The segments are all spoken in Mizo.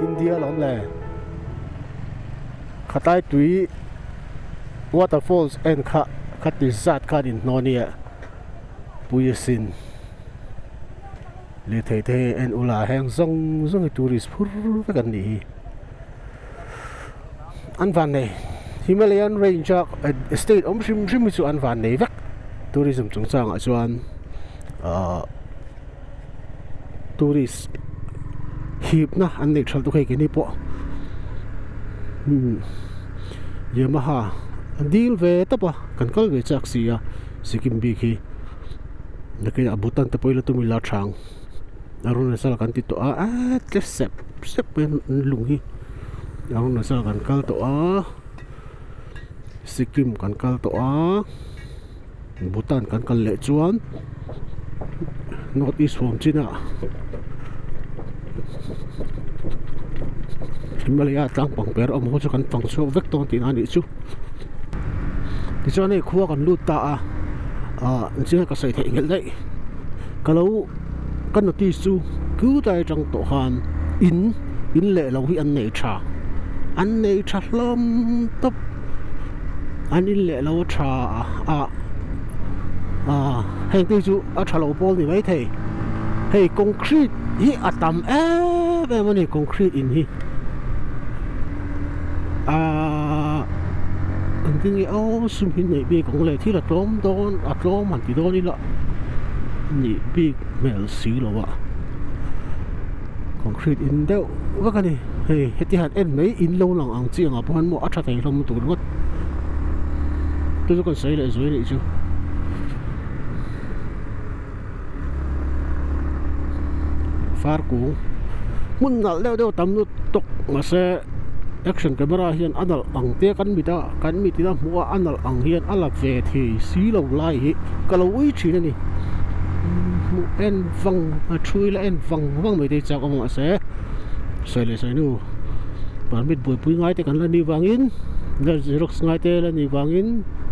India alawm le Khatlai tui waterfalls en kha kha ti zat khan inhnawn nia pui asin lirthei te hi en ula heng zawng zawng hi tourist phur vek an nih hi an van nei Himalayan range a state awm hrim hrim hi chu an van nei vek tourism chungchangah chuan ahh tourist hipna an neih tha lutuk hei keini pawh umm Yamaha an dil ve tawp a kan kal ve chak si a Sikkim bik hi nakinah Bhutan te pawh ila tum ila thang Arunachal kan ti tawh a aaa tle sep sep mai an lung hi Arunachal kan kal tawh a Sikkim kan kal tawh a. Bhutan kan kal leh chuan North East huam chin ah Himalaya tlang pang per awm ho chu kan fang chhuak vek dawn tihna a nih chu. Tichuan hei khua kan lut ta a ah engtin nge ka sawi theih nghelh daih ka lo ka notice chu khulai atang tawh khan in in leh lo hi an nei tha an nei tha hlawm tawp. An in leh lo a tha a ah heng te hi chu a tha lo pawl ni maithei hei concrete hi a tam em em a ni concrete in hi ahh engtin nge aw sum hi neih bik ang le thil a tlawm dawn a tlawm han ti dawn ila nih bik hmel si lo a concrete in deuh vek a ni hei heti hian en mai in lo lang ang chi angah pawh hian maw a tha thei hlawm tur ringawt chu chu kan sawi leh zuai nih chu. Far kung hmun nalh deuh deuh tam lut tawk mahse action camera hian a nalh ang te kan mit a kan mit ina hmuh a a nalh ang hian a la ve thei si lo lai hi ka lo ui thin a ni hmuh en vang a thu ila en vang vang mai te hi chak awm mahse sawi leh sawi nu permit buaipui ngai te kan la nih vangin xerox ngai te la nih vangin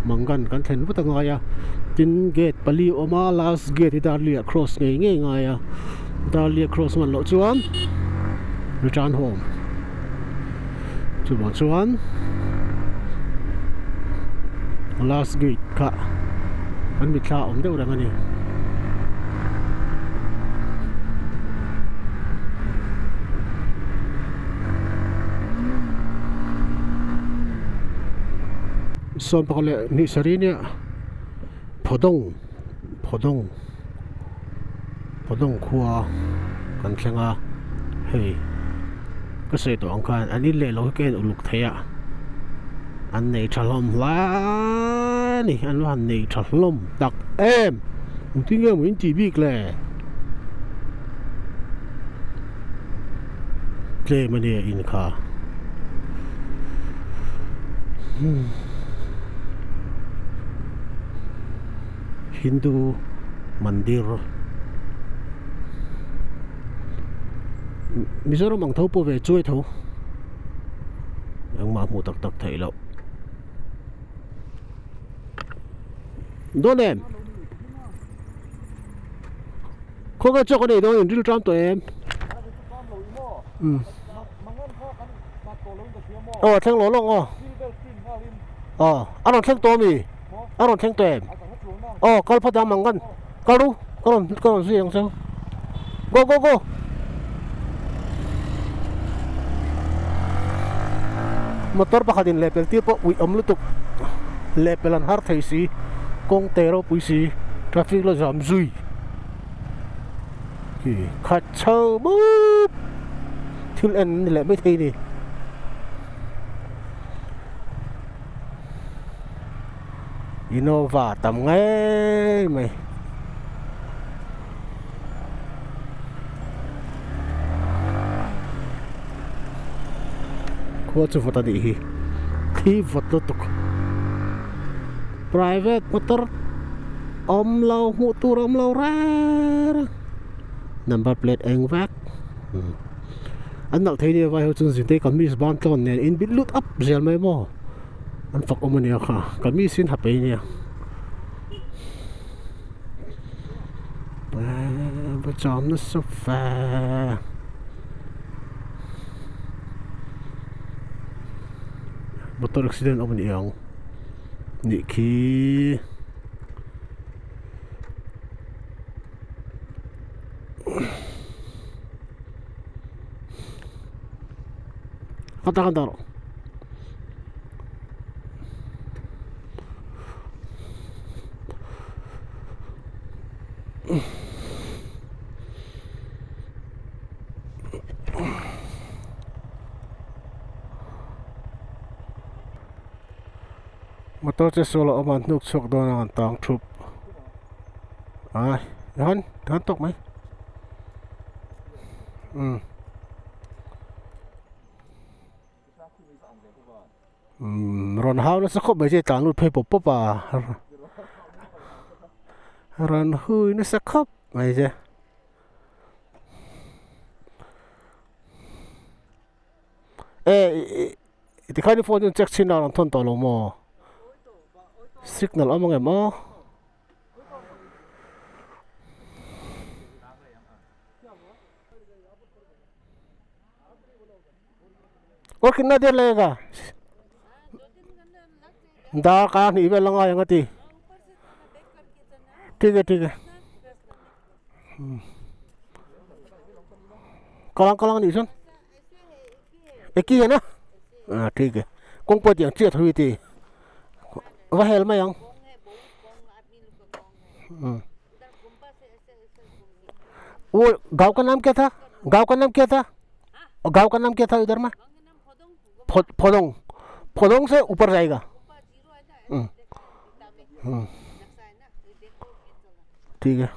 mangan kan thlen vat a ngai a tin gate pali a awm a last gate hi darli ah cross ngei ngei ngai a darli a cross hman loh chuan return home chuvang chuan last gate kha an mitthla a awm deuh reng a ni. Sawm pakhat leh hnih sarih nia Phodong Phodong Phodong khua kan thleng a hei ka sawi tawh ang khan an in leh lo hi ka en uluk thei a an nei tha hlawm hle a ni an va han nei tha hlawm tak em engtin nge maw in tih bik le tlem a nia in kha Hindu mandir Mizoram ang tho pawh ve chuai tho engmah hmuh tak tak theih loh dawn em khawnge chaw ka nei dawn in ril ṭam tawh em aw thleng lawh lawk aw aw a rawn thleng tawh ami a rawn thleng tawh em aw kal phawt ang mangan kal ru ka rawn ka rawn zui ang che go go go motor pakhat in lehpel tir pawh uih awm lutuk lehpel an har thei si kawng te ropui si traffic la zam zui khi khat chho mup thil en an ni leh maithei a ni. Innova tam ngei mai. Khua chu vawt a nih hi thli vawt lutuk private motor awm lo hmuh tur awm lo reng reng number plate eng vek an nalh thei nia vai ho chuan zinte kamis ban tlawn nen in bit lut up zel mai maw. An fak awm ania kha kamis in ha pei ania va cham nasa fe. Motor accident awm a ni ang nih khi. Ka ta ka ta rawh. Motor che sual a awm a an hnuk chhuak dawn a an tang thup ai han han tawk mai umm umm rawn hau nasa khawp mai che tlan lut phei pawp pawp a rawn hui nasa khawp mai che. Eh tikhan i phone chu check chhin a rawn thawn tawh lo maw signal awm ang em aw. Aw kitna der lagega darkar hnih vel a ngai ang a ti thik e thik e kalang kalang a nih chuan eki hian a ah thik e kawngpawh tiang chiah tho hi ti va hel mai ang umm. वो गांव का नाम क्या था गांव का नाम क्या था गांव का नाम क्या था इधर में फोदोंग फोदोंग से ऊपर जाएगा हम्म, हम्म। ठीक है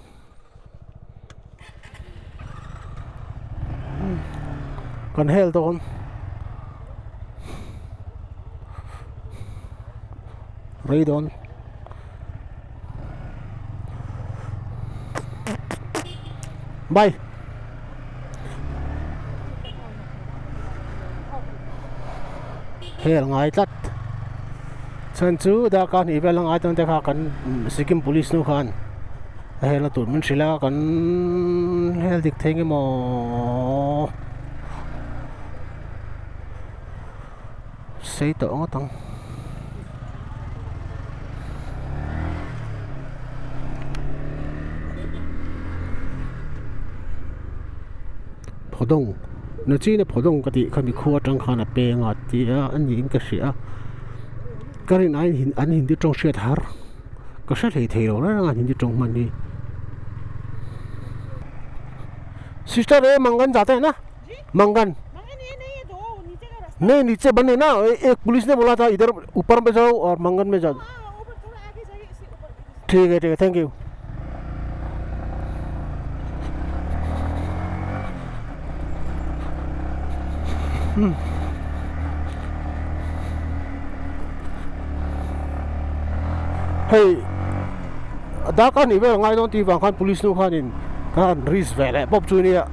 kan hel dawn rei dawn Bye. Hel ngai tlat. Chhan chu darkar hnih vel a ngai dawn te kha kan Sikkim police nu khan a hel na tur min hrilh a kan hel dik thei nge maw sei tawh ngawt ang. Phodong Nachina Phodong ka tih kha mikhua atang khan a peng a ti a a niin ka hria a ka rin aiin an hindi tawng hriat har ka hre hlei thei lo reng a hindi tawng hman hi sister e mangan jate hai na mangan नहीं नीचे बने ना एक पुलिस ने बोला था इधर ऊपर में जाओ और मंगन में जाओ ठीक है ठीक है thank you hei darkar hnih vel ngai dawn tih vang khan police nu khanin khan risk ve leh pawp chu nia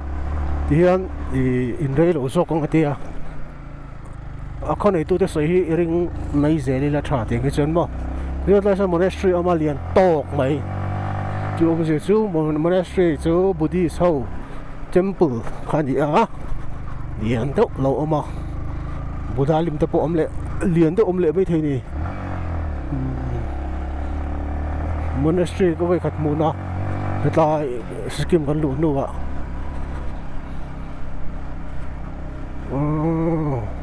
tihian ih in rei loh zawk ang a tia a khaw neitute sawi hi i ring mai zel ila tha tih ang hi chuan maw hetlai sawn monastery a awm a lian tawk mai chu awmzia chu monastery chu buddhist ho temple kha a ni a lian deuh lo awm a buddha lim te pawh awm leh lian deuh awm leh maithei a ni monastery ka vawikhat hmuhna hetlai sikkim kan luh hnuah.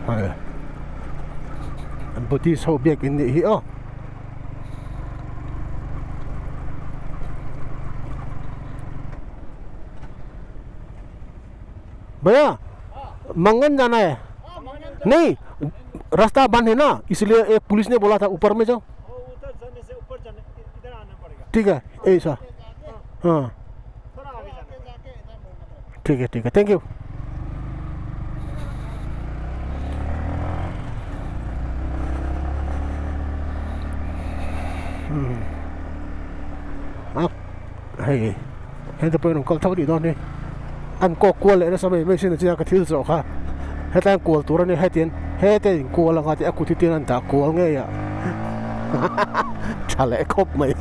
Hei Buddhist ho biakin nih hi aw. भैया मंगन जाना है नहीं रास्ता बंद है ना इसलिए एक पुलिस ने बोला था ऊपर में जाओ उधर जाने से ऊपर जाने इधर आना पड़ेगा ठीक है ऐसा हाँ थोड़ा आगे जाना पड़ेगा ठीक है ठीक है thank you hei heng te pawhin rawn kal tho tih dawn hi an kawk kual leh nasa mai mai sin a chiang ka thil zawh kha hetlai an kual tur a nia hetiang hete in kual anga tih a kut hi tin an dah kual ngei a tha leh khawp mai.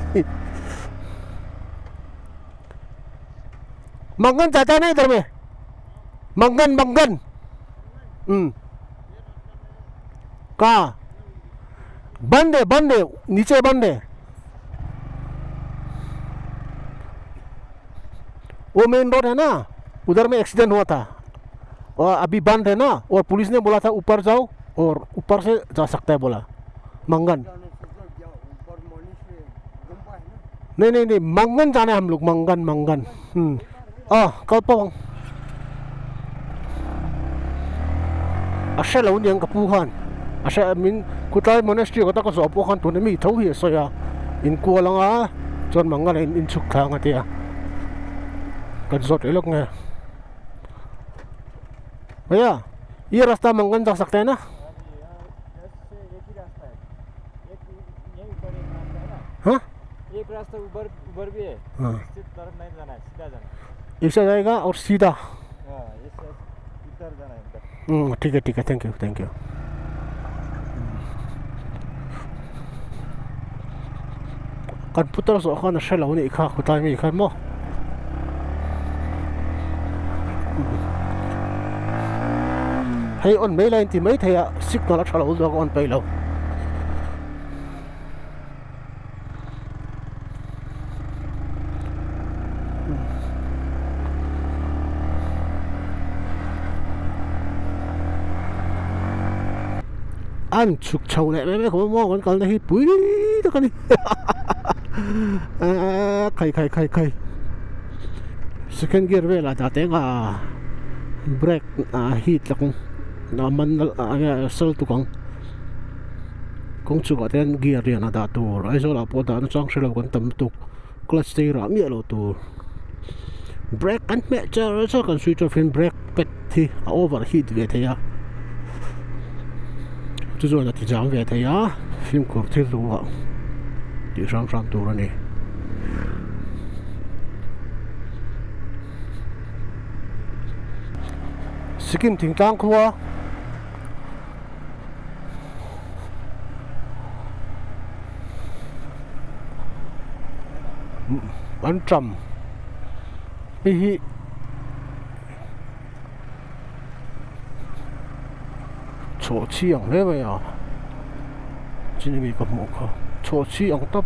Mangan चाचा नहीं इधर में मंगन मंगन हम्म कहाँ बंद है बंद है नीचे बंद है वो मेन रोड है ना उधर में एक्सीडेंट हुआ था और अभी बंद है ना और पुलिस ने बोला था ऊपर जाओ और ऊपर से जा सकता है बोला मंगन नहीं नहीं नहीं मंगन जाना है हम लोग मंगन मंगन आ कल पवंग a hre lo aniang ka pu khan a hre min khutlai monastery kawt a ka zawh pawh khan tuna mi tho hi a sawi a inkual anga chuan mangan a in inchhuk thla anga tia kan zawt leh lawk nge bhaiya ye rasta mangan ja sakta hai na ha एक रास्ता उबर उबर भी है हाँ इस तरफ नहीं जाना है सीधा जाना है ऐसा जाएगा और सीधा हाँ इस इधर जाना है इधर ठीक है ठीक है thank you thank you kan putar zawh khan a hre lo anih kha khutlai mi khan maw hei on mai lai in ti mai thei a signal a tha lo zawk a on peih lo. An chhuk chho leh mai mai khawp a maw kan kalna hi pui tak a ni eee khai khai khai khai second gear velah dah teng a brake a heat la kawng a man a sal tuk ang. Kawng chungah te hian gear lian a dah tur Aizawl ah pawh dahna chang hrelo kan tam lutuk clutch te hi rah miah lo tur brake kan hmeh char char kan switch off hian brake pad hi a over heat ve thei a chu chuan a ti jam ve thei a fimkhur thil duh ah tih hram hram tur a ni. Sikkim thingtlang khua. An ṭam hei hi chhawhchhi ang hle mai a chini mi ka hmuh kha chhawhchhi ang tawp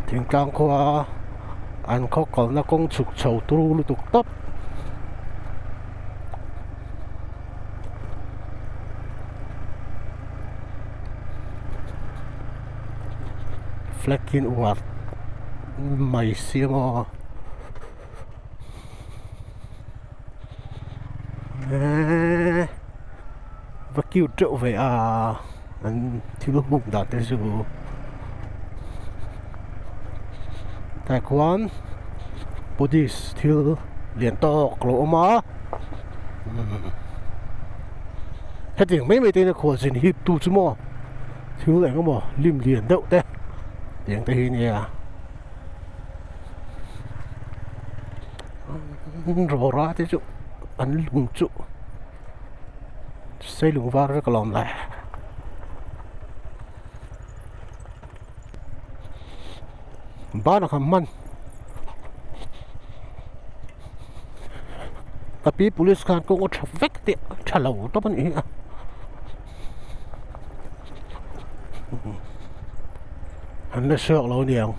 thingtlang khua an khaw kalna kawng chhuk chho turu lutuk tawp. Flag in uar mai siam a eee va cute deuh ve a an thil hmuh dan te chu tah khuan Buddhist thil lian tawk lo awm a hetiang mai mai te hian a khual zin hip tu chu maw thil eng emaw lim lian deuh te tiang te hi nia rawra te chu an lung chu seilung var vek alawm le. Banah khan hman ka pi police khan kawng a tha vek tih a tha lo tawp a nih hi a an la chhuak lo aniang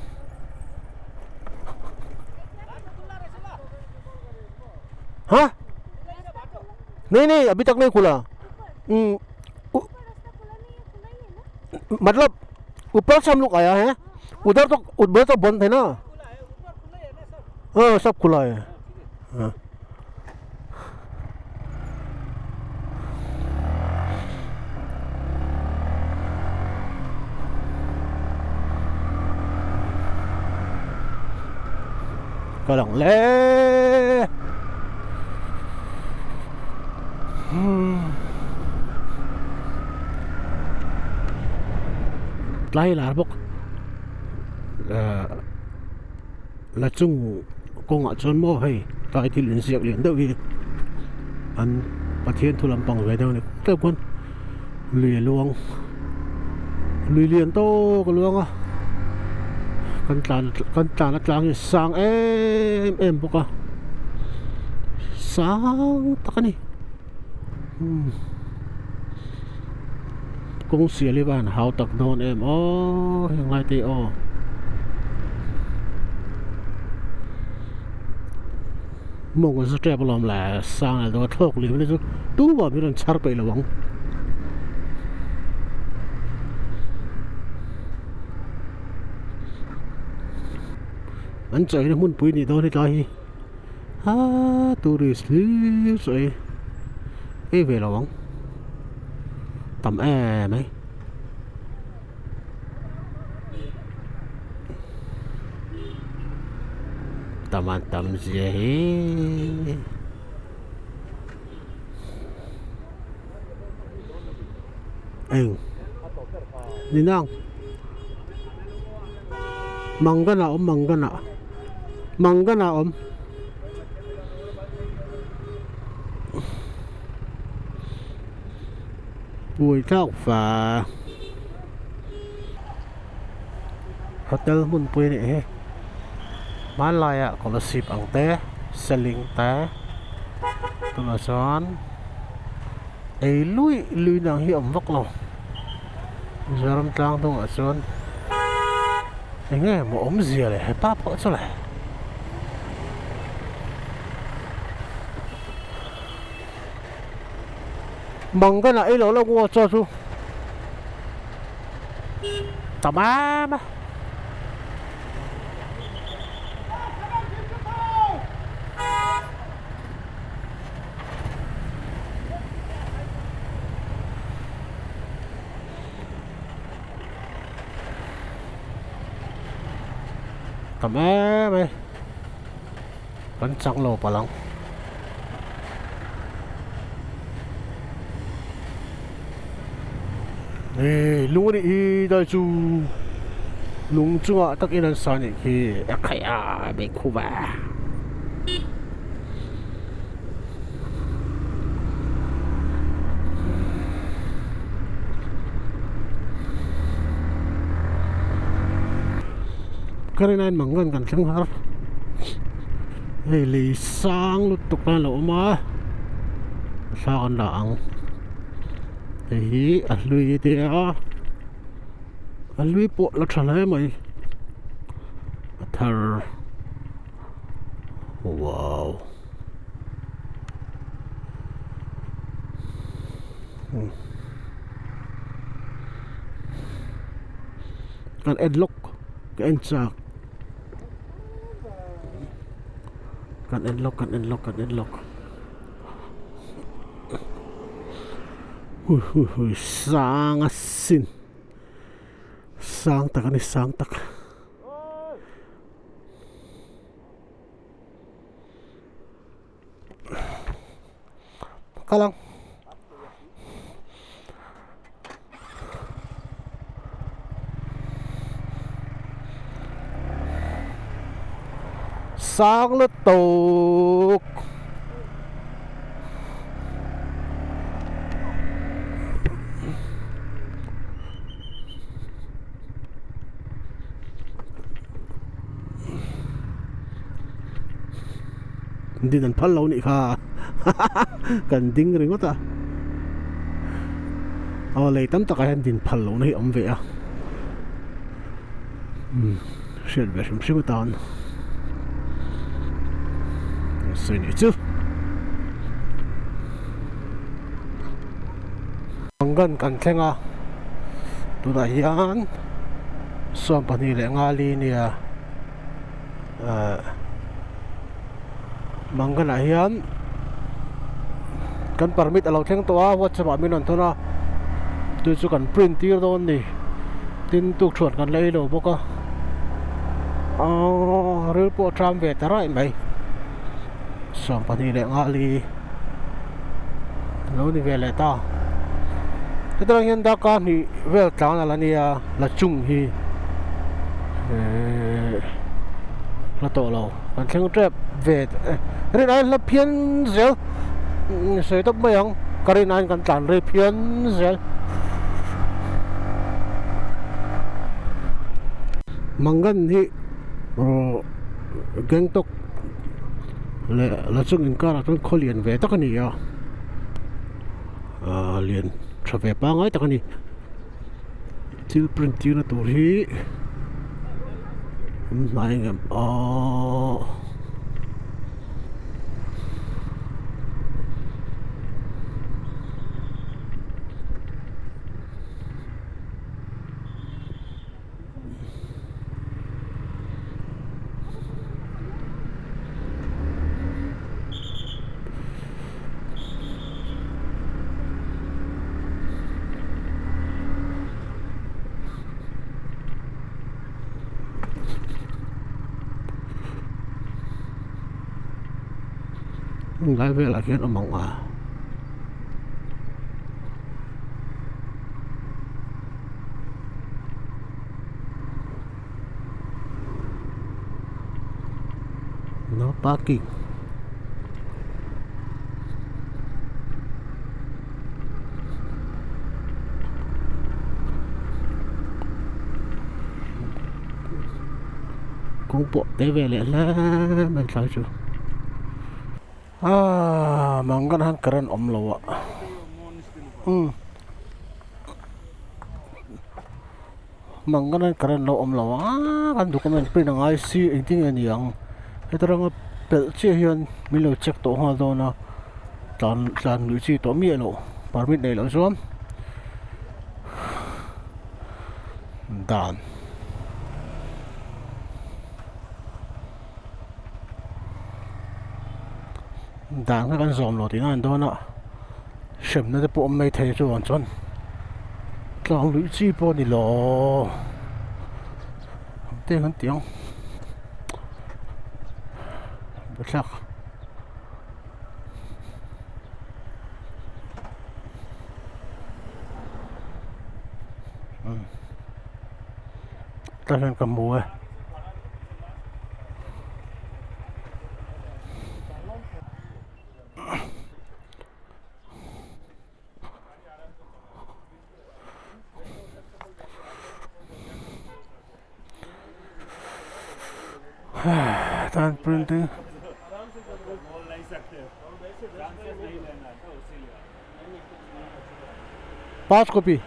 ha nahi nahi abhi tak nahi khula umm matlab upar se hum log aaya hai udhar to udhar to bandh hai na हाँ सब खुला है हाँ ka lang le tlai lar bawk ahh la chung kawngah chuan maw hei tlai thil inziak lian deuh hi an Pathian thu lampang ve deuh a ni tlem khawn lui a luang lui lian tawk a luang a kan tlan kan tlan atang hi sang em em bawk a sang tak a ni umm. Kawng sial hi va han hau tak dawn em aw heng lai te hi aw. Mawng zu tep alawm le sang leh dawn a thlawk liam hi chu tumah min rawn chhar peih lo ang. An chawi na hmunpui nih dawn hi tlai hi aa tourist hlir chu ei ei ve lo ang tam em mai. Tam an tam zia hi. Eng ni nang Mangan a awm Mangan ah Mangan ah awm Buai thlak va Hotel hmunpui a nih hi hmanlaiah Kolasib ang te Seling te tunah chuan. Ei lui lui nang hi awm vak lo Mizoram tlang hnungah chuan eng nge maw awmzia le hepa pawh chu le. Mangan ah ei lo lo ngaw chaw chu tam em a. Tam em mai kan chak lo palh ang. Ih lung a nih hi dai chu lung chungah takin an sa anih khi a khaih a beikhup a. Ka rin aiin mangan kan thleng har hei lei sang lutuk a lo awm a thla kan la ang hei hi a hlui a tia a hlui pawh la tha hle mai a thar. Wow. Kan en lawk ka en chak kan en lawk kan en lawk kan en lawk hui hui hui sang a sin sang tak a ni sang tak. Kal ang. Sang lutuk. Din an phal lo nih kha kan ding ringawt a aw lei tam takah hian din phal lohna hi a awm ve a umm hriat ve hrim hrim atan sawi nih chu Mangan kan thleng a tunah hian sawm pahnih leh nga li nia ahh Mangan ah hian kan permit a lo thleng tawh a whatsapp ah min rawn thawn a chu chu kan print tir dawn a ni tin tukṭhuan kan la ei lo bawk a ahh ril pawh a ṭam ve ta raih mai 25 leh nga li. Lo ni ve leh ta. Hetiang hian darkar hnih vel tlan a la nia la chung hi ehh hla tawh lo kan thleng tep ve rin aiin hla phian zel sawi tawp mai ang ka rin aiin kan tlan rei phian zel. Mangan hi aw Gangtok. Leh la chung inkarah chuan khaw lian ve tak a ni a aaa lian tha ve pangai tak a ni. Thil print tirna tur hi awm hnai ang em aw. Heng lai velah hian awm ang a. No parking. Kawng pawh te ve leh hle mai thlai chu. Aaa mangan han current awm lo a umm mangan han current lo awm lo a kan document print a ngai si engtin nge ni ang heta ranga pelh chiah hian min lo check tawh nghal dawn a tlan tlan luih chi tawh miah loh permit neih loh chuan dan. Dan kha kan zawm lo tihna an dawn a hremna te pawh awm mai thei chu ang chuan tlang luih chi pawh a ni lo te kan ti ang thlak. Tah hian ka hmu e. Tan printing पांच copy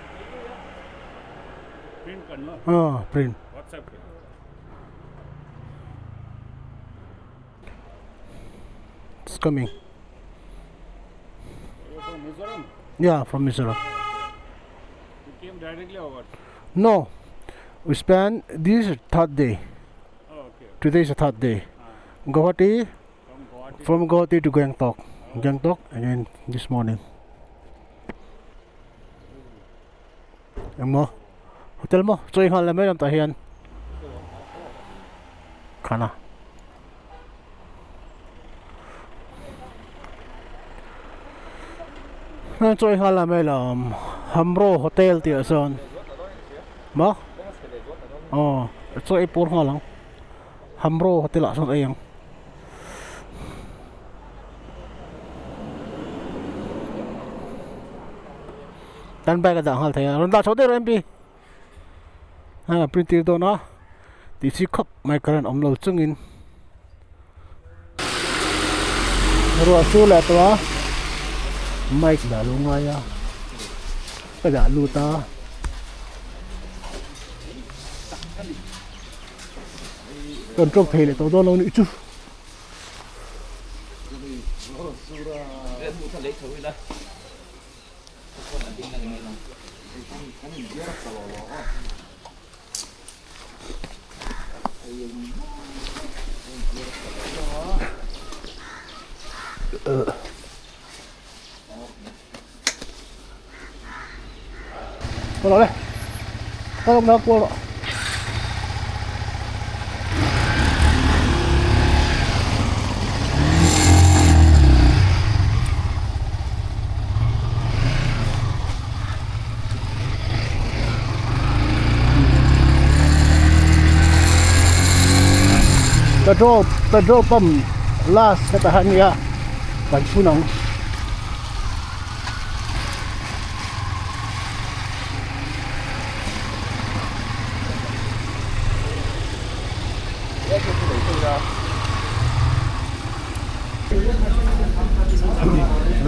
हाँ print It's coming. You're from Mizoram? Yeah, from Mizoram. You came directly or what? No, we spent this is third day. Oh, okay. Today is the third day. Guwahati, From Guwahati. from Guwahati to Gangtok. Gangtok again this morning. Engmaw hotel maw chaw ei nghal la mai lam tah hian khana. Chaw ei nghal la mai lam Hamro hotel tih ah sawn maw aw chaw ei pur nghal ang Hamro hotel ah sawn ei ang. Tan bike a dah nghal thei a rawn dah chho deuh rawh MP a print tir dawn a tih chi khawp mai current awm lo chungin ruah sur leh tawh a mic dah lo ngai a ka dah lut a. Kan tawk thei leh tawh dawn lo nih chu.过来，过来，过来。Petrol petrol pump last hetah hian nia kan chhun ang.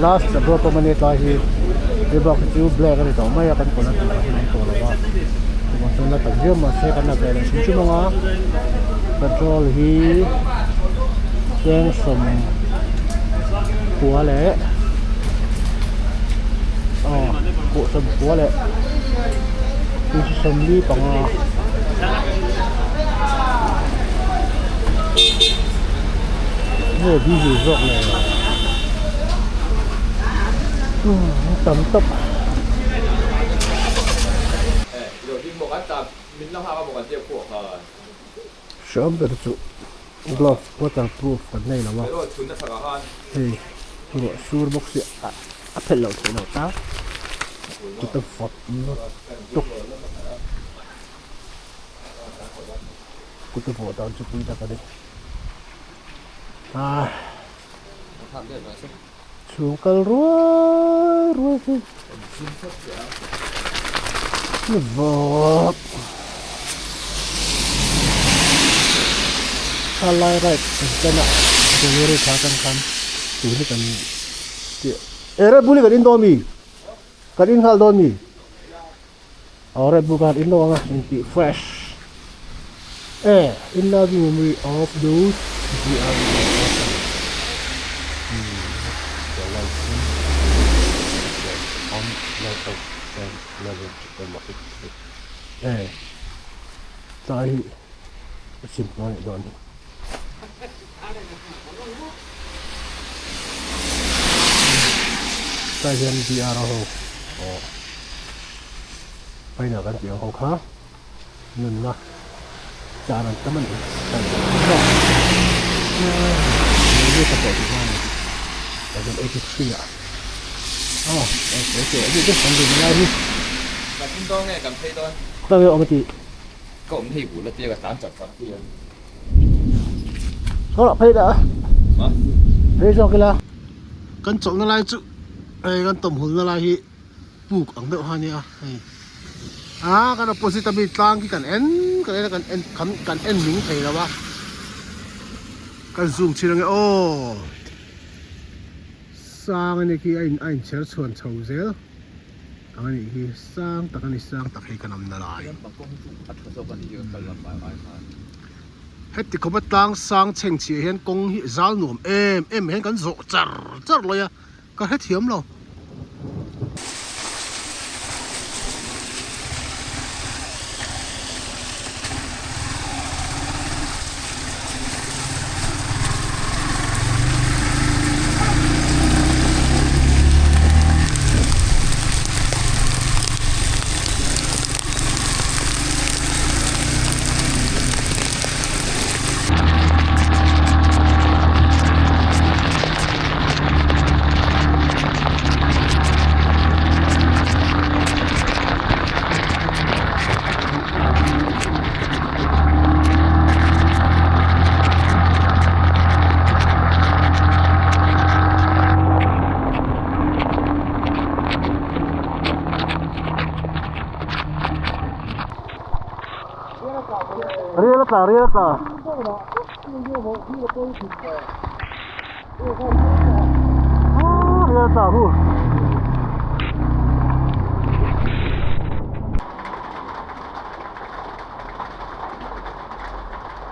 Last petrol pump a ni tlai hi hei bak hi chu black a ni tawh mai a kan kawn a tih ah hian an tawh lo va. Chuvang chuan la tam viau mahse kan la ve leh hrim hrim ang a petrol hi cheng sawm kua leh aw kawh sawm kua leh sawmli panga. Nge diesel zawk le tam tawp. Hriam ber chu glove waterproof kan nei lo a hei ruah sur bawk si a a phelh loh theih loh tak chuta vawt lutuk. Kut a vawh dan chu pui tak a ni. Ah chhung kal ruai ruai hi ni vawt thalai ride kan ken a January thla atang khan tun hi kan tih e Red Bull hi kan in dawn mi kan in nghal dawn mi. Aw Red Bull khan in lo ang a in tih fresh e in loving memory of those GR e tlai hi a chim hma leh dawn hi. Tlai hian VR ho aw final kan tih ang ho kha nunna chan an tam a ni Kan chawlhna lai chu hei kan tawmhulna lai hi puk ang deuh kha a nia hei ah kan opposite ami tlang khi kan en kan en a kan en kan kan en ning thei lo a kan zoom chhin ange aw sang a ni khi a in a inchher chhuan chho zel ang a nih hi sang tak a ni sang tak hei kan awmna lai. Heti khawpa tlang sang chheng chhiah hian kawng hi zal nuam em em hian kan zawh char char lawi a ka hrethiam lo. Rial a tla rial a tla rial a tla hu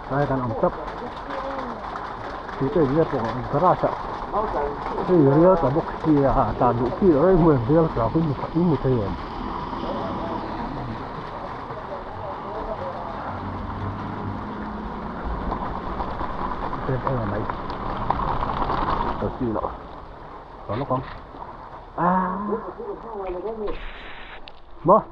tlai kan awm tap tih te in pawh garage ah hei rial tla bawk sia tlan duh chi loh reng hmun rial tla pawh in hmu thei em. Em em mai tawh chi loh tawh lawk ang ah maw.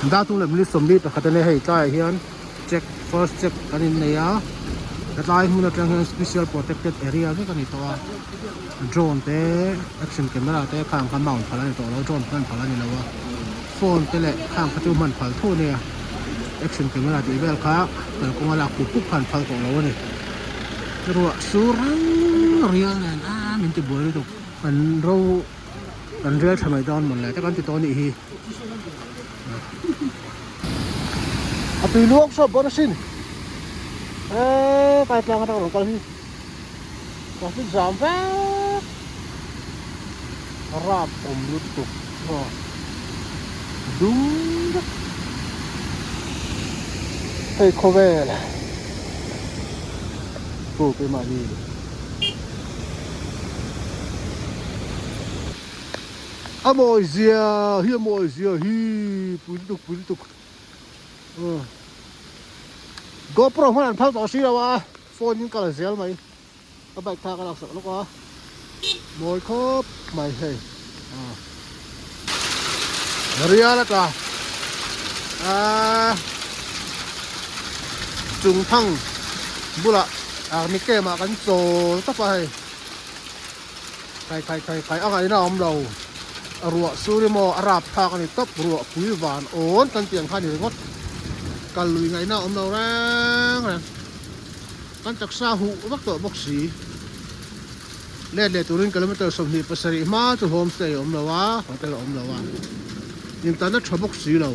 Datum leh minute 41 a nia hei tlaiah hian check first check kan innei a hetlai hmun atang hian special protected area vek a ni tawh a drone te action camera te khang kha mount phal a ni tawh lo drone hman phal a ni lo a phone te leh khang kha chu hman phal tho a nia action camera tih vel kha kalkawnga lak pup pup khan phal tawh lo a ni ruah sur reng rial nen a min ti buai lutuk kan ro kan rial tha mai dawn mawn le te kan ti tawh a nih hi. A tui luang sawp bawrh asin eee kai tlang atang rawn kal hi traffic jam vek rap awm lutuk aw dum vek hei khawvel chu keimahni. A mawi zia hi a mawi zia hi pui lutuk pui lutuk GoPro hman an phal tawh si lo a phone in kal zel mai ka bike kha ka laksak lawk a mawi khawp mai hei rial a tla aaa chung thang bulah army camp ah kan chawl tawp a hei. Khai khai khai khai a ngaihna a awm lo a ruah sur emaw a rap thlak a ni tawp ruah pui van awn kan tih ang kha a ni ringawt kal lui ngaihna a awm lo reng reng kan taksa huh vak tawh bawk si let leh turin kilometer 27 hma chu homestay a awm lo a hotel a awm lo a intan a tha bawk si lo.